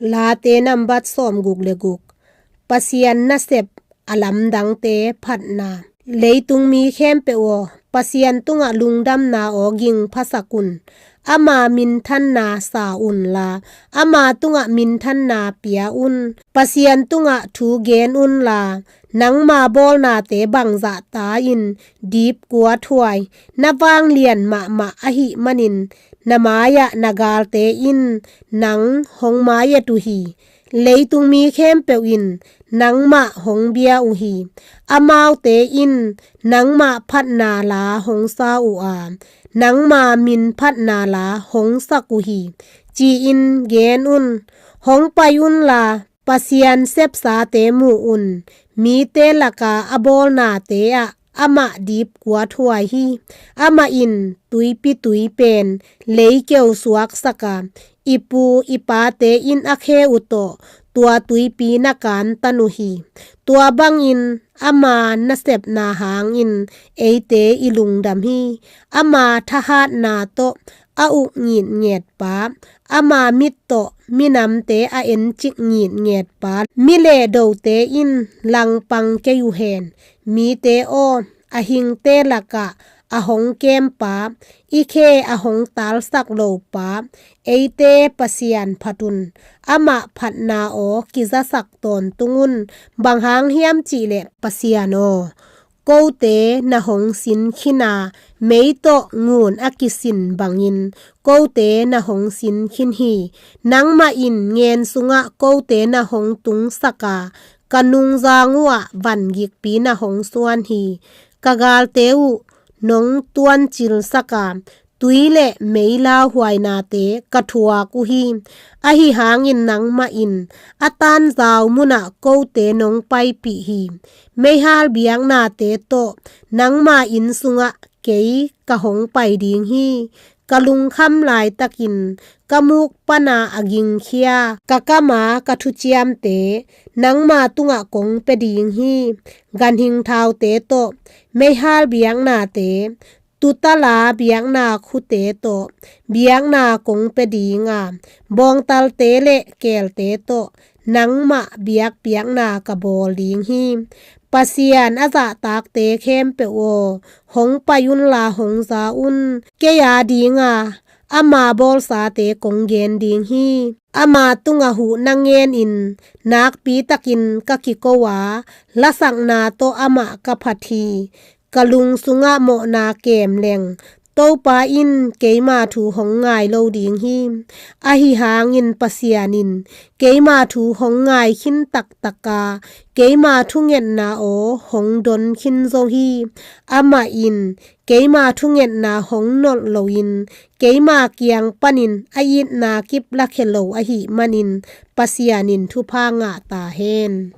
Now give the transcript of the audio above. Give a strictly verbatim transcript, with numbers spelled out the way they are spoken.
Late nambat sawmguk le guk. Pasian nasep a lamdangte phatna. Leitung mi khempeuh aw, Pasian tungah lungdamna aw ging phasak un. Ama minthanna sa unla, ama tungah minthanna pia un. Pasian tungah thu gen unla, nangma bawlnate bangzah ta in dipkuat huai, na vanglian mahmah ahih manin, na mai-ah na galte in nang hong mai-et uh hi. Leitung mi khempeuh in nangmah hong bia uh hi. Amaute in nangmah phatna la hong sa uh a, nangma min phatna la hong sak uh hi, ci-in gen un. Hong pai unla, Pasian sepsate mu un. Mite laka a bawlnate ah amah dipkuat huai hi. Amah in tuipi tui pen leikeu suaksak a, i pu i pate in a khe uh tawh tua tuipi na kantan uh hi. Tua bangin ama nasepna hangin eite i lungdam hi. Ama thahatna tawh a uk ngitngetpa, ama mit tawh minamte a encik ngitngetpa, mi le dote in langpang kei uh hen. Mite aw, a hingte lakah a hong kempa, i khe a hong talsak lopa, eite Pasian phat un. Amah phatna aw kizasak tawntung un. Bang hang hiam cihleh, Pasian aw, kote na hong sin khin a, mei tawh ngun a kisin bangin kote na hong sin khin hi. Nangmah in ngen sungah kote na hong tungsak a, ka nungzang uhah van gikpi na hong suan hi. Ka galte uh nong tuancilsak a, tui le mei lauhuainate ka thuak uh hi. Ahi hangin nangmah in a tanzau munah kote nong paipih hi. Meihal biaknate tawh nangma inn sungah kei ka hong pai ding hi. Ka lungkham laitakin ka muk pana a gingkhia ka kama ka thuciamte nangma tungah kong pia ding hi. Ganhing thaute tawh, meihal biaknate, tutala biakna khute tawh biakna kong pia ding a, bawngtalte le keelte tawh nangmah biakpiakna ka bawl ding hi. Pasian a zahtakte khempeuh aw, hong pai unla hong za un. Kei a dinga ama bawlsate kong gen ding hi. Ama tungah huh na ngenin nakpitakin ka kiko a, lasakna tawh amah ka phat hi. Ka lung sungah mawhna kem leng, Topa in keima thu hong ngai lo ding hi. Ahi hangin Pasian in keima thu hong ngai khin taktak a, keima thungetna aw hong don khin zo hi. Amah in keima thungetna hong nolh loin, keima kiang panin a itna kip lakhia lo ahih manin Pasian in thupha ngah ta hen.